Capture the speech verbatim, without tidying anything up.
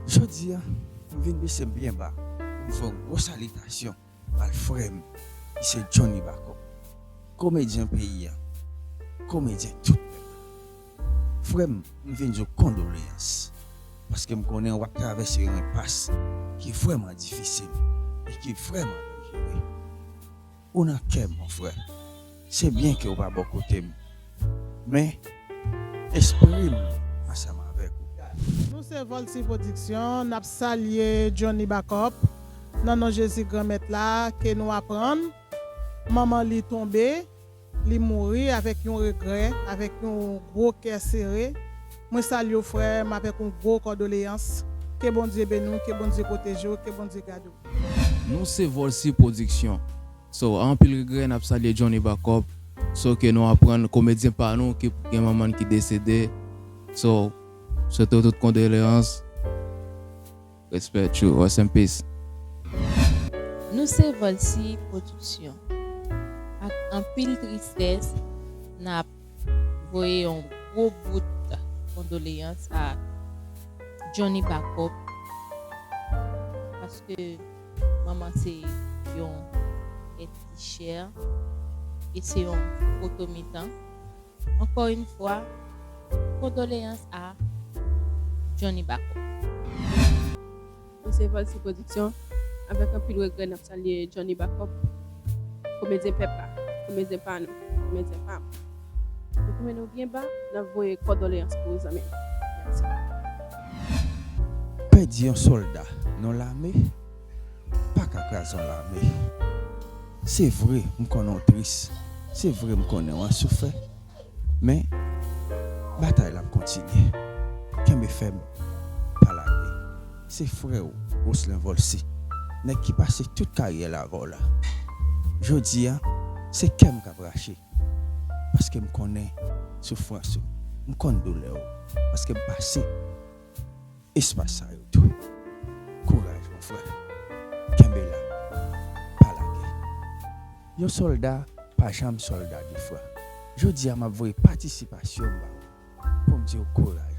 Jodi a, m vin bese m byen ba pou m fè yon gwo salitasyon bay frè m ki se Johnny Backup, komedyen peyi a, komedyen tout pèp la. Frè m, m vin di w kondoleyans, paske m konnen w ap travèse yon enpas ki vrèman difisil e ki vrèman danjere. Ou nan kè m, mon frè. Se byen ke w pa bò kote m, men espri m ansanm avèk ou. Nou se Volcy Production, n ap salye Johnny Backup. Nan non Jezi Granmèt la, ke nou aprann, manman li tonbe, li mouri avèk yon regrè, avèk yon gwo kè sere. Mwen salye w, frè m, avèk yon gwo kondoleyans. Ke Bondye beni w, ke Bondye pwoteje w, ke Bondye gade w. Nou se Volcy Production. So, anpil regrè, n ap salye Johnny Backup. So, ke nou aprann komedyen pa nou ki gen manman n ki desede. So, swete w tout kondoleyans. Respè, tjou. Rest in peace. Nou se Volcy Production. Ak anpil tristès, n ap voye yon gwo bout kondoleyans a Johnny Backup, paske manman se yon èt ki chè e se yon poto mitan. Encore une fois, kondoleyans a Johnny Backup. Nou se Volcy Production. Avèk anpil regrè, n ap salye Johnny Backup, komedyen pèp la, komedyen pa nou, komedyen pa m. Nou koumen nou byen ba, n ap voye kondoleyans pou ou, zanmi m. Mèsi. Pèdi yon sòlda nan lame pa ka kraze yon lame. Se vre, m konnen w tris. Se vre, m konnen w an soufè. Men, batay la ap kontinye. Kenbe fèm, pa lage. Se frè w, Roselin Volcy, nèg ki pase tout karyè l avè w la. Jodi a, se kè m k ap rache. Paske m konnen soufrans ou, m konn doulè w. Paske m pase espas sa yo tou. Kouraj, mon frè. Kenbe la. Pa lage. Yon sòlda pa janm sòlda de fwa. Jodi a, m ap voye patisipasyon m ba ou pou m di w kouraj,